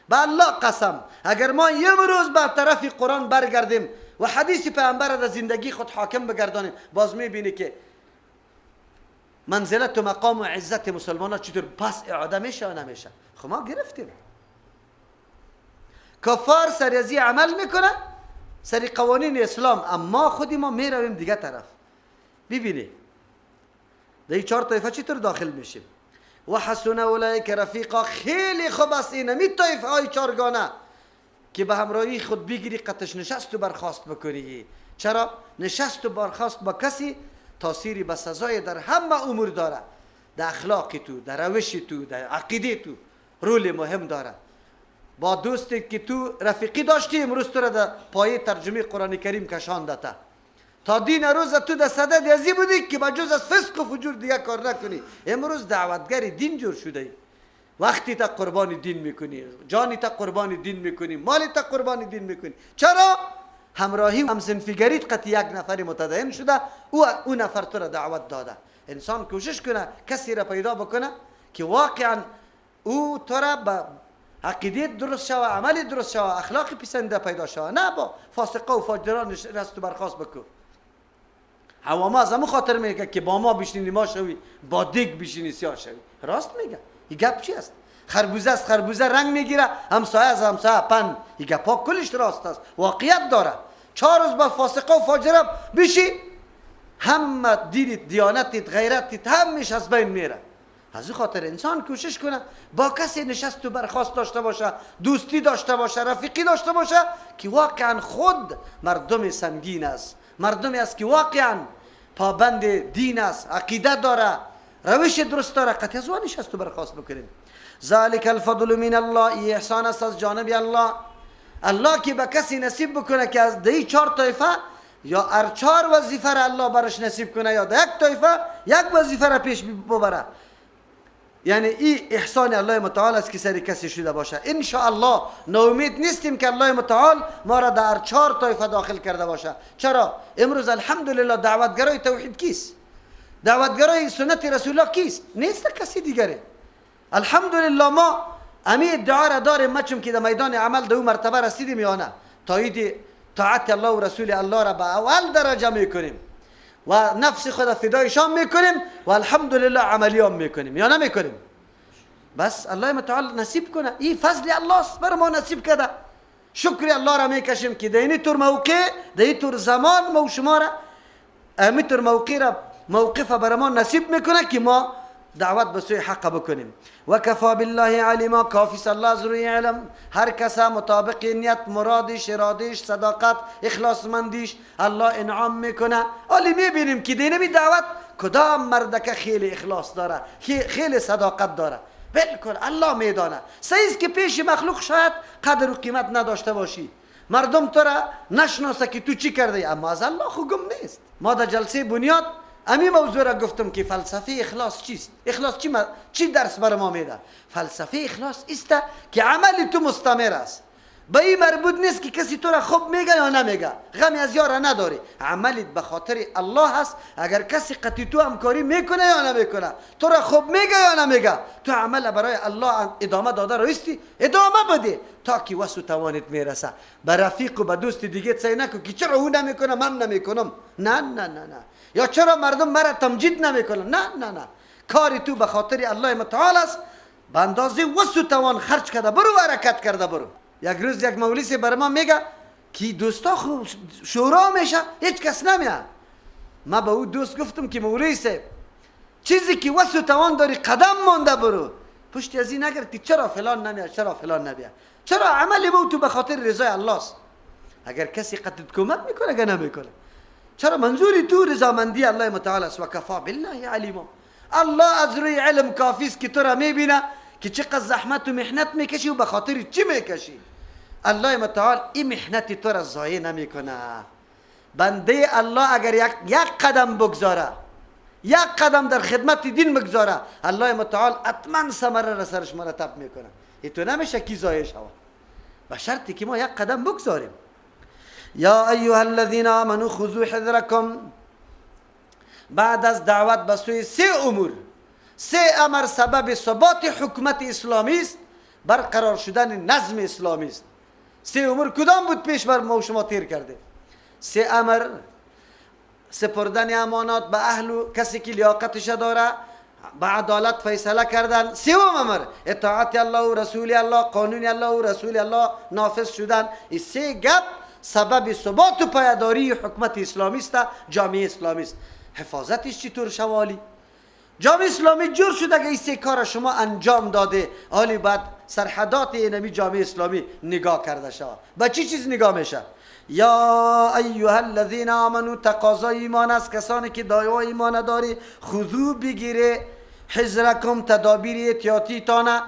به الله قسم، اگر ما امروز به طرف قرآن برگردیم و حدیث پیامبر در زندگی خود حاکم بگردانیم، باز میبینی که منزلت و مقام و عزت مسلمان ها چطور پس اعاده میشه یا نمیشه. خب ما گرفتیم. کفار سریزی عمل میکنه سری قوانین اسلام، اما خودی ما میرویم دیگه طرف. ببینی در این 4 طایفه چطور داخل میشیم. و حسن اولئک رفیقا، خیلی خوب است اینمی طایفه های چارگانه که به همراهی خود بگیری، قطش نشست و برخاست بکنی. چرا؟ نشست و برخاست با کسی تاثیری به سزای در همه امور داره، در اخلاق تو، در روش تو، در عقیده تو رول مهم داره. با دوستی که تو رفیقی داشتی امروز تو را در پایه ترجمه قرآن کریم کشانده تا دین روز تو در صدد ازی بودی که با جز از فسق و فجور دیگه کار نکنی. امروز دعوتگر دین جور شده ای. وقتی تا قربان دین میکنی، جانی تا قربان دین میکنی، مالی تا قربان دین میکنی. چرا؟ همراهی هم صنفیگریت قطعی یک نفر متدین شده، او نفر تو را دعوت داده. انسان کوشش کنه کسی را پیدا بکنه که واقعا او تو را به عقیده درست شوه، عمل درست شوه، اخلاق پسنده پیدا شوه، نه با فاسقه و فاجران نشست و برخاست بکن. عواما از همون خاطر میگه که با ما بشینی ما شوی، با دیگ بشینی سیاه شوی. راست میگه. این گپ چی است؟ خربوزه است، خربوزه رنگ میگیره، همسایه از همسایه پند. این گپا کلش راست است، واقعیت داره. 4 روز با فاسقه و فاجره بشی، همه دینت، دیانتت، غیرتت همش از بین میره. از این خاطر انسان کوشش کنه با کسی نشست و برخاست داشته باشه، دوستی داشته باشه، رفیقی داشته باشه که واقعا خود مردم سنگین است، مردمی است که واقعا پابند دین است، عقیده داره، روش درست داره. قطعی از او نشست و برخاست بکنیم. ذالک الفضل من الله، احسان است از جانب الله. الله که به کسی نصیب بکنه که از دی 4 طایفه یا هر 4 وظیفه را الله برش نصیب کنه، یا در یک طایفه یک وظیفه را پیش ببره، یعنی این احسان الله متعال است که سر کسی شده باشه. ان شاء الله ناامید نیستیم که الله متعال ما را در 4 طایفه داخل کرده باشه. چرا؟ امروز الحمدلله دعوتگرای توحید کیست؟ دعوتگرای سنت رسول الله کیست؟ نیست کسی دیگری. الحمدلله ما امی ادعا را داریم، ما چون که در میدان عمل در مرتبه رسیدیم یا نه، تایید طاعت الله و رسول الله را به اول درجه میکنیم و نفس خود فدایشان میکنیم و الحمدلله عملیان میکنیم یا نمیکنیم. بس الله متعال نصیب کنه، این فضل الله است بر ما نصیب کرده. شکر الله را میکشیم که در این طور موقع، در این طور زمان ما و شما را امی طور موقع را موقف بر ما نصیب میکنه که ما دعوت به سوی حق بکنیم. و کفا بالله علیما، کافی الله از روی علم. هر کس مطابق نیت، مرادش، ارادش، صداقت، اخلاصمندیش الله انعام میکنه. حالی میبینیم که دینمی دعوت کدام مردکه خیلی اخلاص داره، خیلی صداقت داره، بالکل الله میدانه. سعیز که پیش مخلوق شاید قدر و قیمت نداشته باشی، مردم تو را نشناسه که تو چی کرده، اما از الله خو گم نیست. ما در جلسه بنیاد امی موضوع را گفتم که فلسفه اخلاص چیست؟ اخلاص چی درس بر ما میده؟ فلسفه اخلاص است که عمل تو مستمر است، به این مربوط نیست که کسی تو را خوب میگه یا نمیگه، غمی از یارا نداری، عملت به خاطر الله است. اگر کسی قطعی تو همکاری میکنه یا نمیکنه، تو را خوب میگه یا نمیگه، تو عمل برای الله ادامه داده راستی، ادامه بده تا که وسو توانت میرسه. به رفیق و به دوست دیگه سعی نکن که چرا او نمیکنه من نمیکنم، نه نه نه نه، یا چرا مردم مرا تمجید نمیکنن، نه نه نه. کاری تو به خاطر الله متعال است، به اندازه وسو توان خرج کرده برو و حرکت کرده برو. یک روز یک مولوی بر ما میگه که دوستا خوب شورا میشه هیچ کس نمیاد. ما به او دوست گفتم که مولوی صاحب چیزی که وسو توان داری قدم مانده برو، پشت از این نگرد که چرا فلان نمیاد، چرا فلان نمیاد، چرا عمل بو تو به خاطر رضای الله است. اگر کسی قدرت کمک میکنه اگر نمیکنه، چرا منظوری تو رضامندی الله متعال است. و کفا بالله علیما، الله از روی علم کافی است که تو را میبینه که چقدر زحمت و محنت میکشی و به خاطر چی میکشی. الله متعال این محنت تو را ضایع نمیکنه. بنده الله اگر یک قدم بگذاره، یک قدم در خدمت دین بگذاره، الله متعال حتما ثمره را سرش مرتب میکنه. این تو نمیشه کی ضایع شود، به شرطی که ما یک قدم بگذاریم. یا ایها الذین آمنوا خذوا حذرکم. بعد از دعوت به سوی 3 امور، 3 امر سبب ثبات حکومت اسلامی است. برقرار شدن نظم اسلامی است. سه امر کدام بود پیش بر ما و شما تیر کرده؟ سه امر: سپردن امانات به اهل و کسی که لیاقتش داره، به عدالت فیصله کردن. سوم امر اطاعت الله و رسول الله، قانون الله و رسول الله نافذ شدن. این سه گپ سبب ثبات و پایداری حکومت اسلامی است، جامعه اسلامی است. حفاظتش چطور شوالی؟ جامعه اسلامی جور شده که این سه کار شما انجام داده، حالی بعد سرحدات اینمی جامعه اسلامی نگاه کرده شود. با چی چیز نگاه میشه؟ یا ایها الذین آمنو، تقاضای ایمان است، کسانی که دعوای ایمان داری، خذو بگیره حذرکم، تدابیر احتیاطی تانه،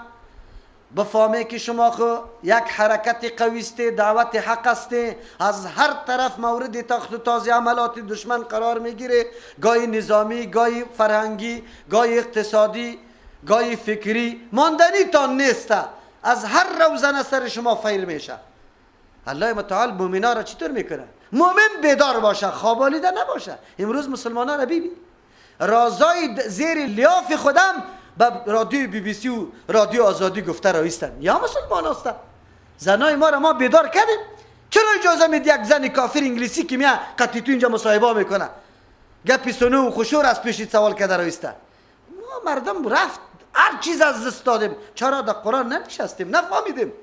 بفهمه که شما خو یک حرکت قوی است، دعوت حق است، از هر طرف مورد تاخت و تاز عملات دشمن قرار میگیره، گاهی نظامی، گاهی فرهنگی، گاهی اقتصادی، گاهی فکری، ماندنی تان نیست، از هر روزنه سر شما فیر میشه. الله متعال مؤمنا را چطور میکنه؟ مؤمن بیدار باشه، خوابالیده نباشه. امروز مسلمانا را ببین، رازای زیر لیاف خودم به رادیو بی بی سی و رادیو آزادی گفته رایستن یا مسلمان هستن. زنای ما را ما بیدار کردیم. چرا اجازه میدی یک زن کافر انگلیسی که میاد قطعی تو اینجا مصاحبه میکنه، گپی سنو و خشور از پیشید سوال کرده رایسته؟ ما مردم رفت هر چیز از دست دادیم. چرا در قرآن ننشستیم، نفهمیدیم؟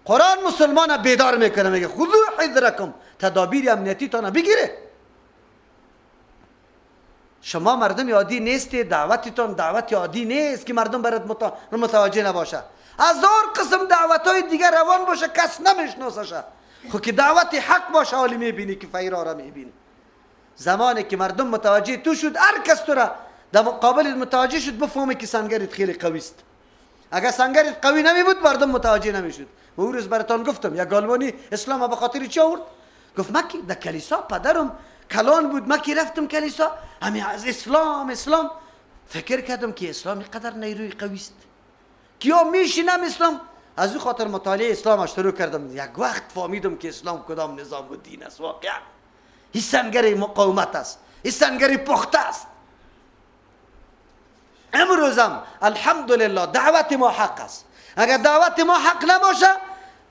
قرآن مسلمان بیدار میکنه، میگه خذو حذرکم، تدابیر امنیتی تانه بگیره. شما مردم عادی نیستی، دعوتتان دعوت عادی نیست که مردم برات متوجه نباشه. هزار قسم دعوت‌های دیگر روان باشه کس نمیشناسشه، خب که دعوت حق باشه حالی میبینی که فیرا را میبینی. زمانی که مردم متوجه تو شد، هر کس تو را در مقابل متوجه شد، بفهمه که سنگرت خیلی قوی است. اگر سنگرت قوی نمی بود مردم متوجه نمیشد. و اون روز براتان گفتم یک آلمانی اسلام به خاطر چی آورد؟ گفت من که در کلیسا پدرم کلان بود، من که رفتم کلیسا همین از اسلام اسلام فکر کردم که اسلام اینقدر نیروی قوی است، کیا میشینم اسلام. از او خاطر مطالعه اسلام شروع کردم. یک وقت فهمیدم که اسلام کدام نظام و دین است. واقعا این سنگر مقاومت است، این سنگر پخته است. امروزم الحمدلله دعوت ما حق است. اگر دعوت ما حق نباشه،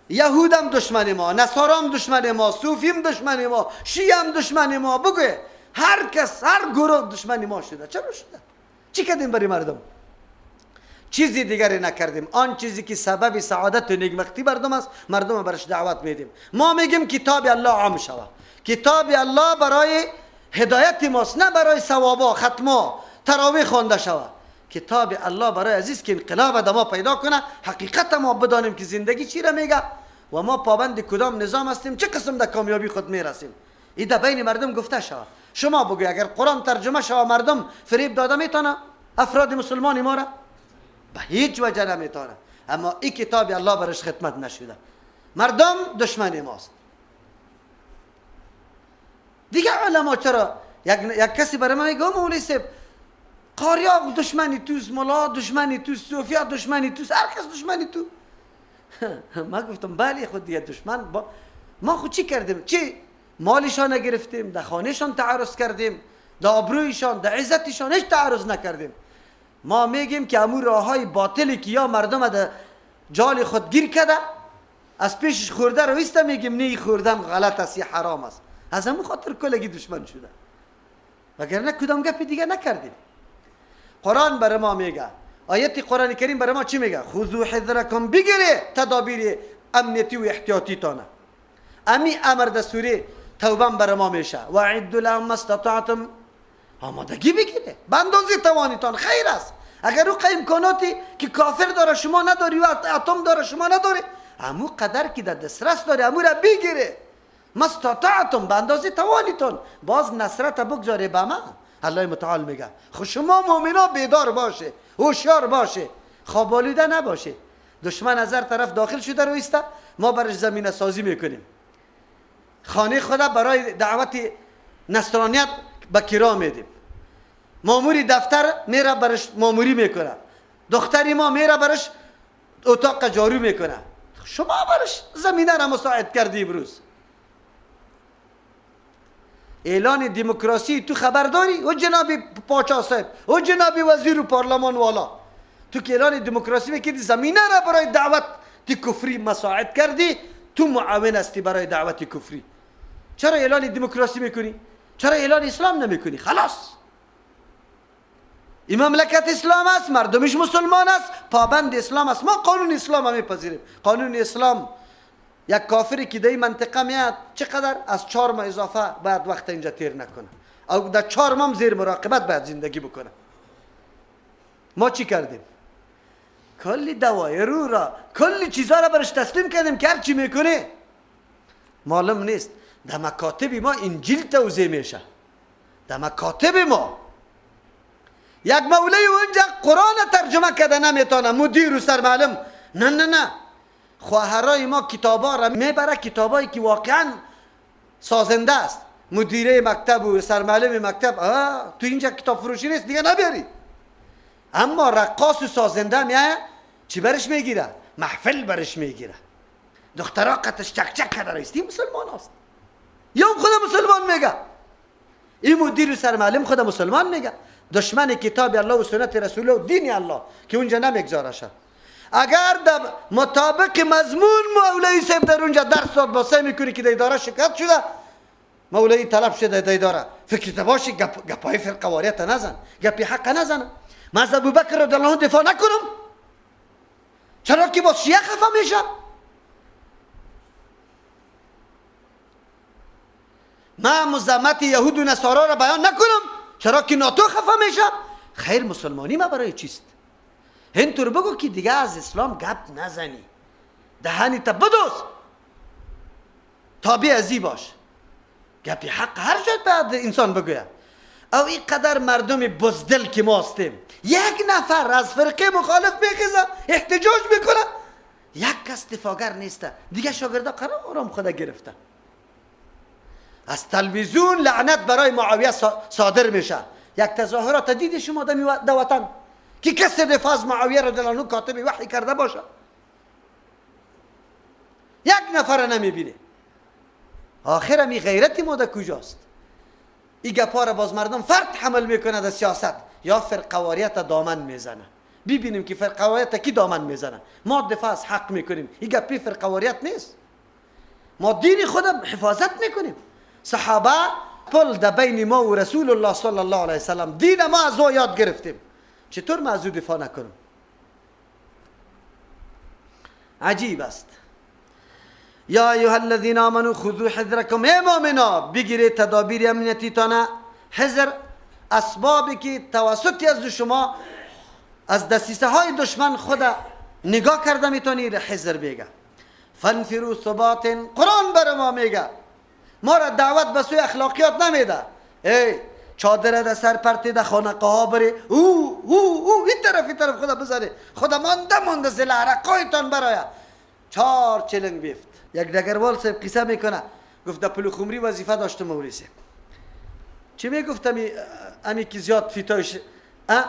یهودم دشمن ما، نصارام دشمن ما، صوفیم دشمن ما، شیعم دشمن ما، بگو هر کس هر گروه دشمن ما شده. چرا شده؟ چی کردیم برای مردم؟ چیزی دیگری نکردیم. آن چیزی که سبب سعادت و نیکبختی مردم است، مردم برش دعوت میدیم. ما میگیم کتاب الله عام شوه. کتاب الله برای هدایت ماست، نه برای ثوابا، ختما، تراویح خوانده شوه. کتاب الله برای عزیز که انقلاب در ما پیدا کنه، حقیقت ما بدانیم که زندگی چی را میگه و ما پابند کدام نظام هستیم، چه قسم در کامیابی خود میرسیم. این در بین مردم گفته شوه. شما بگوی اگر قرآن ترجمه شوه مردم فریب داده میتونه افراد مسلمان ما را؟ به هیچ وجه نمیتونه. اما این کتاب الله برش خدمت نشده، مردم دشمن ماست. دیگه علما چرا یک کسی برای من میگه مولوی صاحب قاریا دشمنی توست، ملا دشمنی توست، صوفیا دشمنی توست، هر کس دشمنی تو. ما گفتم بله خود دیگه دشمن با ما خود چی کردیم؟ چی مالشان نگرفتیم، در خانهشان تعرض کردیم، در آبرویشان، در عزتشان هیچ تعرض نکردیم. ما میگیم که امور راههای باطلی که یا مردم در جال خود گیر کرده از پیشش خورده رو ایسته، میگیم نه خوردن غلط است، حرام است. از همون خاطر کلگی دشمن شده، وگرنه کدام گپ دیگه نکردیم. قرآن برای ما میگه، آیت قرآن کریم برای ما چی میگه؟ خذو حذرکم، بگیره تدابیر امنیتی و احتیاطی تانه. امی امر در سوره توبه برای ما میشه، وعدوا لهم ما استطعتم، آمادگی بگیره به اندازه توانیتان، خیر است. اگر او امکاناتی که کافر داره شما نداری و اتم داره شما نداری، امو قدر که در دسترس داره امو را بگیره، ما استطعتم، به اندازه توانیتان، باز نصرت بگذاره به ما. الله متعال میگه خب شما مؤمنا بیدار باشه، هوشیار باشه، خواب آلوده نباشه. دشمن از هر طرف داخل شده رو ایسته، ما برش زمینه سازی میکنیم. خانه خدا برای دعوت نصرانیت به کرا میدیم. ماموری دفتر میره برش ماموری میکنه، دختری ما میره برش اتاق جارو میکنه. شما برش زمینه را مساعد کردی. امروز اعلان دموکراسی تو خبر داری؟ او جناب پاچا صاحب، او جناب وزیر و پارلمان والا، تو که اعلان دموکراسی میکردی زمینه را برای دعوت تی کفری مساعد کردی، تو معاون هستی برای دعوت کفری. چرا اعلان دموکراسی میکنی؟ چرا اعلان اسلام نمیکنی؟ خلاص، این مملکت اسلام است، مردمش مسلمان است، پابند اسلام است، ما قانون اسلام هم میپذیریم. قانون اسلام یک کافری که در این منطقه میاد چقدر از 4 ماه اضافه باید وقت اینجا تیر نکنه، او در 4 ماه زیر مراقبت باید زندگی بکنه. ما چی کردیم؟ کلی دوای رو را، کلی چیزا را برش تسلیم کردیم که هر چی میکنه معلوم نیست. در مکاتب ما انجیل توزیع میشه، در مکاتب ما یک مولوی اونجا قرآن ترجمه کرده نمیتونه، مدیر و سرمعلم نه نه نه، خواهرای ما کتابا را میبره، کتابایی که واقعا سازنده است. مدیره مکتب و سرمعلم مکتب تو اینجا کتاب فروشی نیست دیگه نبری. اما رقاص و سازنده میایه چی برش میگیره؟ محفل برش میگیره. دخترها قطش چک چک کرده رئیس مسلمان است، یا خود مسلمان میگه، این مدیر و سرمعلم خود مسلمان میگه، دشمن کتاب الله و سنت رسول و دین الله که اونجا نمیگذارشه. اگر در مطابق مضمون مولوی صاحب در اونجا درس داد، با میکنی که در اداره شکایت شده، مولوی طلب شده در اداره، فکر باشی گپای فرقه واریت نزن، گپی حق نزن. من از ابوبکر رضی الله عنه دفاع نکنم چرا که با شیعه خفه میشه؟ من مذمت یهود و نصارا را بیان نکنم چرا که ناتو خفه میشه؟ خیر مسلمانی ما برای چیست؟ هنطور بگو که دیگه از اسلام گپ نزنی، دهنی تا بدوز، تابع ازی باش. گپی حق هر جای باید انسان بگوید. او اینقدر مردم بزدل که ما هستیم، یک نفر از فرقه مخالف میخیزه احتجاج میکنه، یک کس دفاعگر نیسته، دیگه شاگردا قرار آرام خدا گرفته. از تلویزیون لعنت برای معاویه صادر میشه. یک تظاهرات دیدی شما در وطن که کسی دفاع از معاویه رضی الله عنه کاتب وحی کرده باشه؟ یک نفر نمیبینه. آخر می غیرت ما در کجاست؟ این گپا را باز مردم فرد حمل میکنه در سیاست یا فرقواریت دامن میزنه. ببینیم که فرقواریت کی دامن میزنه. ما دفاع از حق میکنیم، این گپی فرقواریت نیست. ما دین خودم حفاظت میکنیم. صحابه پل در بین ما و رسول الله صلی الله علیه وسلم، دین ما از او یاد گرفتیم، چطور ما از او دفاع نکنیم؟ عجیب است. یا ایها الذین آمنوا خذوا حذرکم، ای مؤمنا بگیرید تدابیر امنیتی تانه. حذر اسبابی که توسط از شما از دسیسه های دشمن خود نگاه کرده میتونی حذر بگه. فانفروا ثبات، قرآن بر ما میگه، ما را دعوت به سوی اخلاقیات نمیده. ای چادر در سر پرتی در خانقاه ها بری، او او او این طرف این طرف خدا بزنه، خدا مانده مانده زل عرقایتان برای 4 چلنگ بیفت. یک دگروال صاحب قصه میکنه، گفت در پلو خمری وظیفه داشتم مولوی صاحب. چی میگفت امی که زیاد فیتایش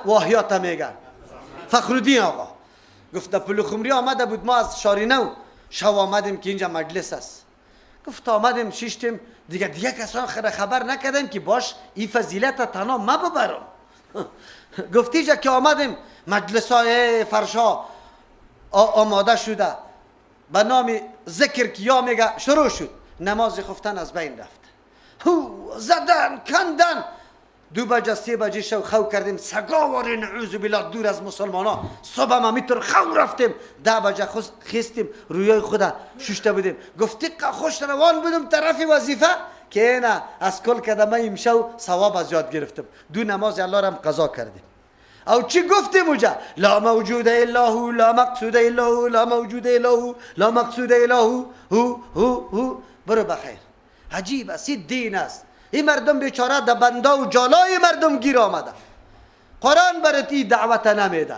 واهیات میگه، فخرالدین آقا. گفت در پلو خمری آمده بود، ما از شارینو شو آمدیم که اینجا مجلس است. گفت آمدیم شیشتیم دیگه کسان خبر نکردیم که باش این فضیلت تنها ما ببرم. گفت اینجا که آمدیم مجلس های فرشا آماده شده به نام ذکر که یا میگه شروع شد، نماز خفتن از بین رفت، هو زدن کندن، 2 بجه 3 بجه شو خو کردیم سگاواری نعوذ بالله دور از مسلمان ها. صبح ما میتر خو رفتیم 10 بجه خستیم رویای خدا ششته بودیم. گفتی خوش روان بودم طرف وظیفه که نه از کل کدمه امشو ثواب از یاد گرفتم، 2 نماز الله را قضا کردیم. او چی گفتیم اونجا؟ لا موجود الا هو، لا مقصود الا هو، لا موجود الا هو، لا مقصود الا هو، هو هو هو. برو بخیر. عجیب است، این دین است. این مردم بیچاره در بنده و جالای مردم گیر آمده. قرآن برات این دعوت نمیده.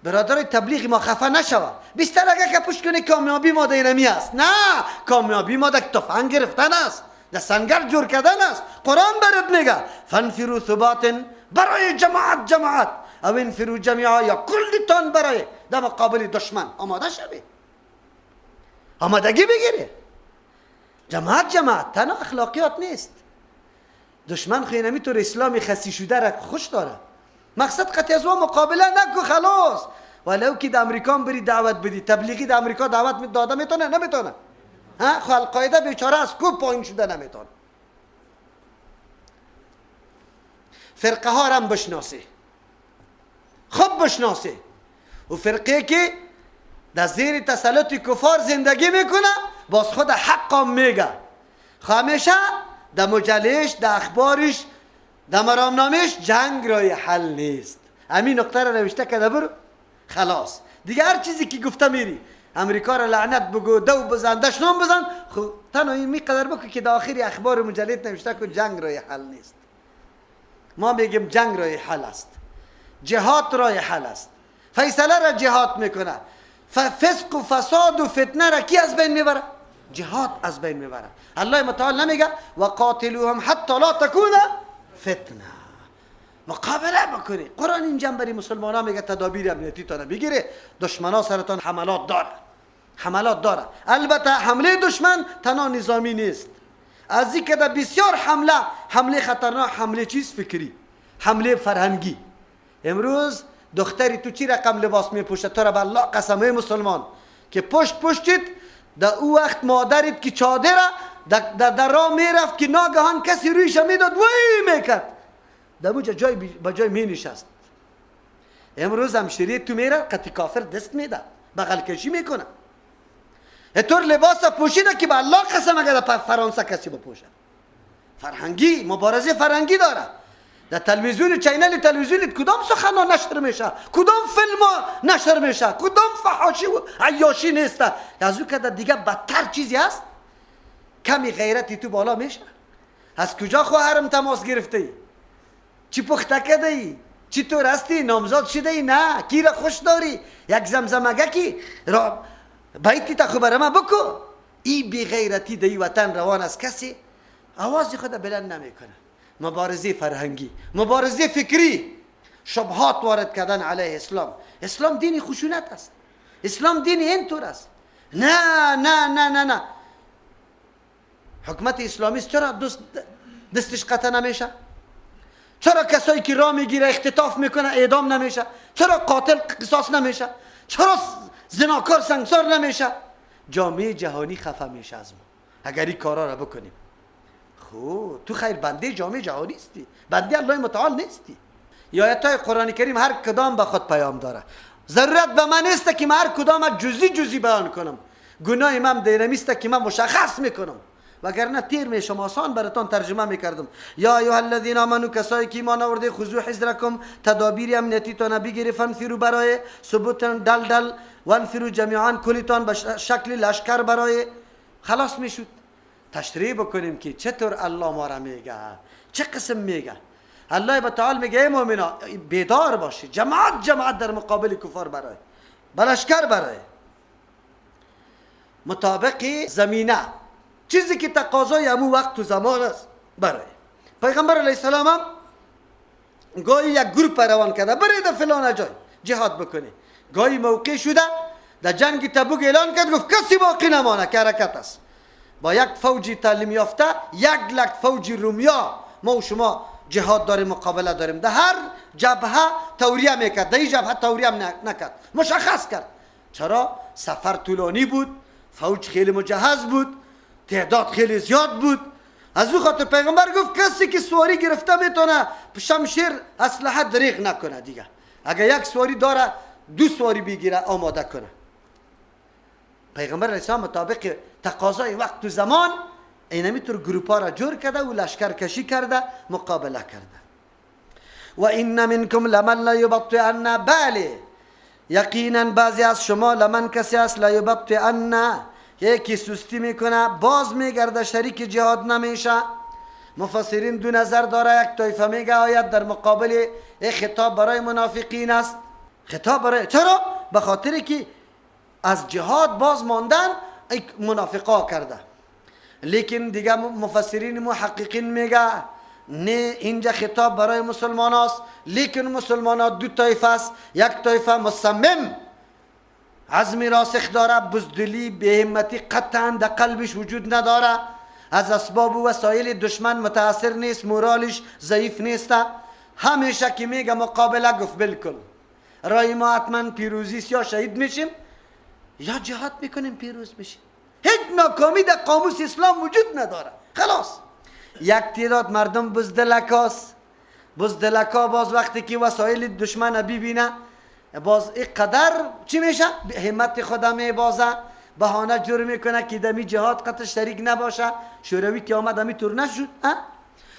برادر تبلیغ ما خفه نشوه. بیشتر اگه که پشت کنی کامیابی ما در اینمی است. نه، کامیابی ما در تفنگ گرفتن است، در سنگر جور کردن است. قرآن برات میگه فانفروا ثبات، برای جماعت جماعت، او انفروا جمیعا، یا کلتان برای در مقابل دشمن آماده شوی، آمادگی بگیری. جماعت جماعت تنها اخلاقیات نیست. دشمن خو اینمی طور اسلامی خسی شده را خوش داره. مقصد قطعی از او مقابله نکو، خلاص. ولو که در امریکا بری دعوت بدی، تبلیغی در امریکا دعوت داده میتونه؟ نمیتونه. ها، خو القاعده بیچاره از کوب پایین شده نمیتونه. فرقه ها را بشناسی، خوب بشناسی. و فرقه که در زیر تسلط کفار زندگی میکنه باز خود حقا میگه، همیشه در مجلش، در اخبارش، در مرامنامش جنگ رای حل نیست. همین نقطه را نوشته کرده برو خلاص، دیگه هر چیزی که گفته میری امریکا را لعنت بگو، دو بزن، دشنام بزن، خب تنها این میقدر بکن که در آخر اخبار مجلت نوشته کن جنگ رای حل نیست. ما میگیم جنگ رای حل است، جهاد رای حل است. فیصله را جهاد میکنه، فسق و فساد و فتنه را کی از بین میبره؟ جهاد از بین میبره. الله متعال نمیگه و قاتلوهم حتی لا تکون فتنه، مقابله بکنی. قرآن اینجا برای مسلمان ها میگه تدابیر امنیتی تانه بگیره، دشمنا سرتان حملات داره، حملات داره. البته حمله دشمن تنها نظامی نیست، از این که بسیار حمله، حمله خطرناک، حمله چیز فکری، حمله فرهنگی. امروز دختری تو چی رقم لباس میپوشه؟ تو را به الله قسمه مسلمان که پشت پشتید در او وقت مادرت که چادره در راه میرفت که ناگهان کسی رویش میداد وی میکرد، در اونجا جای با جای می نشست. امروز همشیری تو میره قطی کافر دست میده، بغل کشی میکنه، اینطور لباس پوشیده که به الله قسم اگر در فرانسه کسی بپوشه. فرهنگی، مبارزه فرهنگی داره. در تلویزیون، channel تلویزیون کدام سخنا نشر میشه، کدام فیلم نشر میشه، کدام فحاشی و عیاشی نیست. از او که دیگه بدتر چیزی هست، کمی غیرتی تو بالا میشه. از کجا خواهرم تماس گرفته ای؟ چی پخته کرده ای؟ چی طور هستی؟ نامزاد شده ای؟ نه، کی را خوش داری؟ یک زمزمگه کی را بیتی تا خبر ما بکو. ای بی غیرتی دی وطن روان از کسی آواز خود بلند نمیکنه. مبارزه فرهنگی، مبارزه فکری، شبهات وارد کردن علیه اسلام. اسلام دین خشونت است، اسلام دین اینطور است. نه نه نه نه نه. حکومت اسلامی چرا دستش قطع نمیشه؟ چرا کسایی که راه میگیره اختطاف میکنه اعدام نمیشه؟ چرا قاتل قصاص نمیشه؟ چرا زناکار سنگسار نمیشه؟ جامعه جهانی خفه میشه از ما اگر این کارا را بکنیم. خب تو خیر بنده جامعه جهانی استی، بنده الله متعال نیستی. آیات قرآن کریم هر کدام به خود پیام داره. ضرورت به من نیست که من هر کدام جزئی جزئی بیان کنم. گناه من دینمیست که من مشخص میکنم، وگرنه تیر میشم آسان براتان ترجمه میکردم. یا ایها الذین آمنو، کسایی که ایمان آورده، خذوا حذرکم، تدابیر امنیتی تان بگیری، فانفروا برای ثبوتن دل دل، وانفروا جمیعا، کلیتان به شکل لشکر برای. خلاص میشد تشریح بکنیم که چطور الله ما را میگه، چه قسم میگه. الله تعالی میگه ای مؤمنا بیدار باشید، جماعت جماعت در مقابل کفار برای، بلشکر برای، مطابق زمینه، چیزی که تقاضای امو وقت و زمان است برای. پیغمبر علیه السلام هم گاهی یک گروپ روان کرده برای در فلان جای جهاد بکنه. گاهی موقع شده در جنگ تبوک اعلان کرد، گفت کسی باقی نمانه که حرکت است. با یک فوجی تعلیم یافته، 1 لک فوج رومیا ما و شما جهاد داریم، مقابله داریم. در هر جبهه توریه میکرد، در این جبهه توریه هم نکرد، مشخص کرد. چرا؟ سفر طولانی بود، فوج خیلی مجهز بود، تعداد خیلی زیاد بود. از او خاطر پیغمبر گفت کسی که سواری گرفته میتونه شمشیر اسلحه دریغ نکنه دیگه. اگر یک سواری داره 2 سواری بگیره آماده کنه. پیغمبر علیه السلام مطابق تقاضای وقت و زمان اینمی طور گروپا را جور کرده و لشکر کشی کرده، مقابله کرده. و این منکم لمن لیبطئن، بله یقینا بعضی از شما لمن کسی است لیبطئن، یکی سستی میکنه، باز میگرده، شریک جهاد نمیشه. مفسرین دو نظر داره. یک طایفه میگه آیت در مقابل خطاب برای منافقین است. خطاب برای چرا؟ به خاطر که از جهاد باز ماندن منافقا کرده. لیکن دیگه مفسرین محققین میگه نه، اینجا خطاب برای مسلمان است، لیکن مسلمان ها دو طایفه است. یک طایفه مصمم، عزم راسخ داره، بزدلی بهمتی قطعا در قلبش وجود نداره، از اسباب و وسایل دشمن متاثر نیست، مورالش ضعیف نیست، همیشه که میگه مقابله گفت بالکل. رای ما حتما پیروزی یا شهید میشیم یا جهاد میکنیم پیروز میشیم. هیچ ناکامی در قاموس اسلام وجود نداره. خلاص یک تعداد مردم بزدلکاست، بزدلکا باز وقتی که وسایل دشمن ببینه باز اینقدر چی میشه؟ همت خودم میبازه، بهانه جور میکنه که دمی جهاد قطع شریک نباشه. شوروی که آمد همی طور نشد.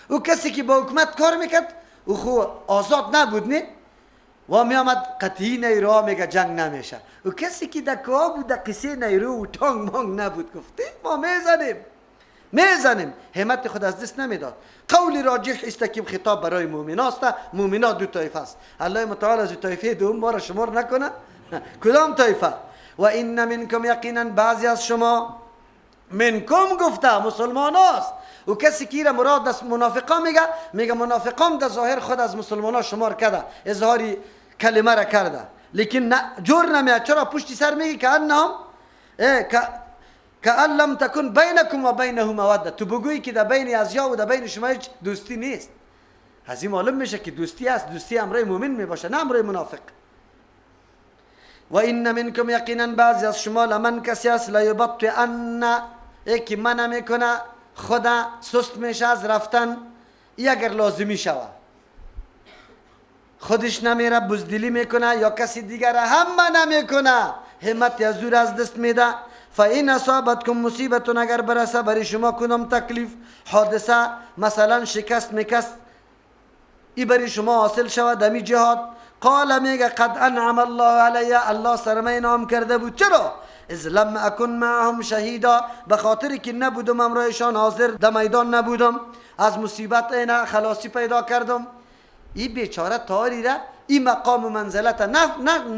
او کسی که با حکومت کار میکرد او خو آزاد نبود، نه و میامد قطعی نیرو میگه جنگ نمیشه. او کسی که در کوه بود در قصه نیرو و تانگ مانگ نبود، گفته ما میزنیم میزنیم، همت خود از دست نمیداد. قول راجح است که خطاب برای مؤمناست. مؤمنا دو طایفه است. الله متعال از طایفه دوم ما را شمار نکنه. کدام طایفه؟ و ان منکم، یقینا بعضی از شما، منکم گفته مسلمان است. و کسی که مراد از منافقان میگه، میگه منافقان در ظاهر خود از مسلمان ها شمار کرده، اظهاری کلمه را کرده، لیکن نه جور نمیاد. چرا پشتی سر میگه که انهم که لم تکن بینکم و بینه موده. تو بگویی که در بین ازیا و در بین شما هیچ دوستی نیست. از این معلوم میشه که دوستی است، دوستی امرای مؤمن میباشه نه امرای منافق. و ان منکم، یقینا بعضی از شما، لمن کسی است، لیبطئن، یکی منع میکنه، خدا سست میشه از رفتن، ای اگر لازمی شوه خودش نمیره بزدلی میکنه یا کسی دیگر هم منع میکنه، همت از او از دست میده. فإن اصابتکم مصیبت، اگر برسه برای شما کدام تکلیف، حادثه، مثلا شکست میکست، ای برای شما حاصل شود دمی جهاد، قال میگه قد انعم الله علی، الله سرمه انعام کرده بود. چرا؟ اذ لم اکن معهم شهیدا، به خاطر که نبودم امرایشان حاضر در میدان نبودم، از مصیبت اینا خلاصی پیدا کردم. ای بیچاره تاری را این مقام و منزلت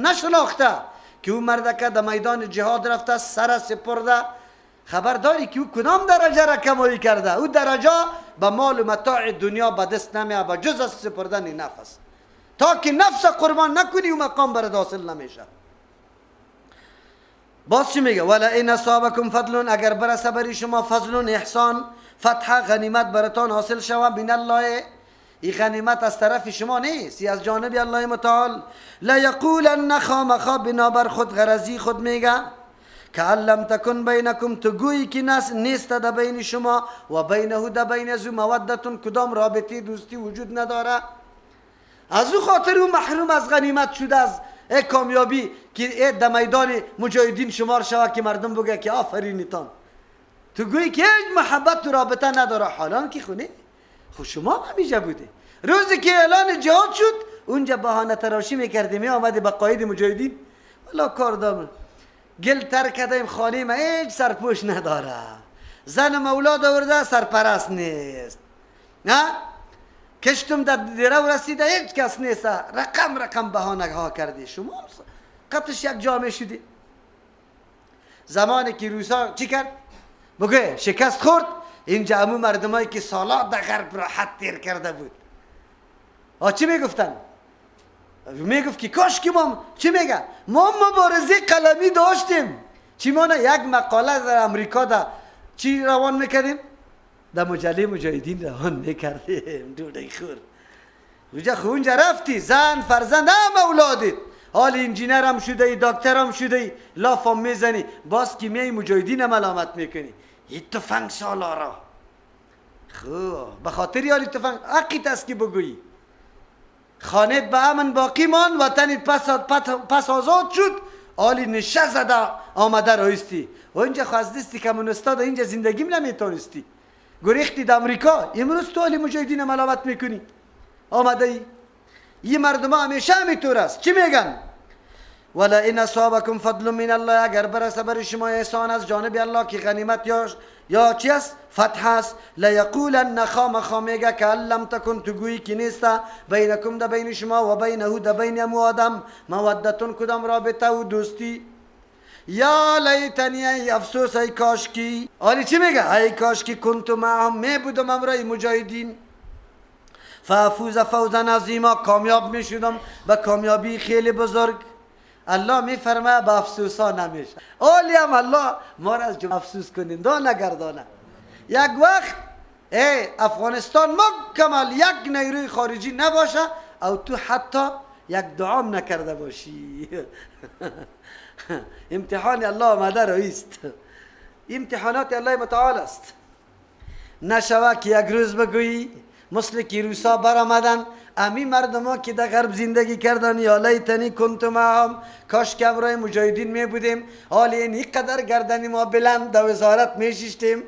نشناخته که او مرد که در میدان جهاد رفته سر سپرده، خبر داری که او کدام درجه را کمایی کرده؟ او درجه به مال و متاع دنیا به دست نمیاد به جز از سپردن نفس. تا که نفس قربان نکنی او مقام برات حاصل نمیشه. باز چی میگه؟ ولا ان اصابکم فضل، اگر برسه بری شما فضل، احسان، فتح، غنیمت براتان حاصل شوه، من الله، این غنیمت از طرف شما نیست، از جانب الله متعال، لا یقولن، خامخا بنابر خود غرضی خود میگه که لم تکن بینکم، تو گویی که نیست در بین شما و بینه، در بین از او مودتون، کدام رابطه دوستی وجود نداره. از او خاطر او محروم از غنیمت شده، از ای کامیابی که ای در میدان مجاهدین شمار شود که مردم بگه که آفرینتان. تو گویی که هیچ محبت و رابطه نداره، حالان که خونه خب شما همیشه بوده. روزی که اعلان جهاد شد اونجا بهانه تراشی میکردیم، می آمده به قاید مجاهدین، والا کار دارم، گل تر کردیم، خانه ما هیچ سرپوش نداره، زن مولاد آورده سرپرست نیست، نه کشتم در دیره رسیده هیچ کس نیست، رقم رقم بهانه ها کردی. شما قطش یک جامعه شدی. زمانی که روسا چی کرد؟ بگه شکست خورد، اینجا امو مردمایی که سالا در غرب راحت تیر کرده بود، چی میگفتن؟ میگفت که کاش که ما چی میگه؟ ما مبارزه قلمی داشتیم، چی ما یک مقاله در امریکا در چی روان میکردیم؟ در مجله مجاهدین روان میکردیم. دوده خور اونجا خو اونجا رفتی، زن فرزند هم اولادت، حال انجینر هم شده ای، دکتر هم شده ای، لاف هم میزنی، باز که میای مجاهدین هم ملامت میکنی، ای تفنگ سالارا. خب به خاطر یالی تفنگ حقیت است که بگویی خانت به امن باقی مان، وطنت پس آزاد شد، آلی نشه زده آمده رایستی. و اینجا خو از دستی کمونستا در اینجا زندگیم نمیتونستی، گریختی در امریکا، امروز تو آلی مجاهدین ملامت میکنی آمده ای. این مردم همیشه همینطور است. چی میگن؟ ولا ان اصابکم فضل من الله، اگر برسه بر شما احسان از جانب الله که غنیمت یا چی است؟ فتح است، لیقولن، خامخا میگه که لم تکن، تو گویی که نیست بینکم، در بین شما و بینه، در بین امو آدم مودتون، کدام رابطه و دوستی. یا لیتنی، ای افسوس، ای کاشکی. آلی چی میگه؟ ای کاشکی کنت معهم، می بودم امرای مجاهدین، فافوز فوزا عظیما، کامیاب میشدم به کامیابی خیلی بزرگ. الله میفرماید به افسوسا نمیشه. آلی هم الله ما را از افسوس کننده نگردانه. یک وقت ای افغانستان مکمل یک نیروی خارجی نباشه او تو حتی یک دعام نکرده باشی. امتحان الله آمده رئیست، امتحانات الله متعال است. نشوه که یک روز بگویی مثل که روسا برآمدن، امی مردم که در غرب زندگی کردن، یا لیتنی کنت معهم، کاش که همراه مجاهدین می بودیم، حال این قدر گردن ما بلند در وزارت می شیشتیم،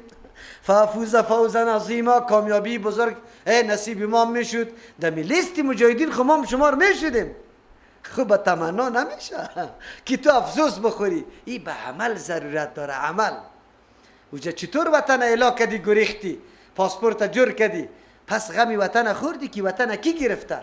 فافوز فوزا عظیما، کامیابی بزرگ نصیب ما میشد، در لیست مجاهدین خو ما شمار میشدیم. خب تمنا نمیشه که تو افسوس بخوری، ای به عمل ضرورت داره. عمل اوجا چطور وطن اعلا کدی، گریختی، پاسپورت جور کدی، پس غمی وطن خوردی که وطن کی گرفته؟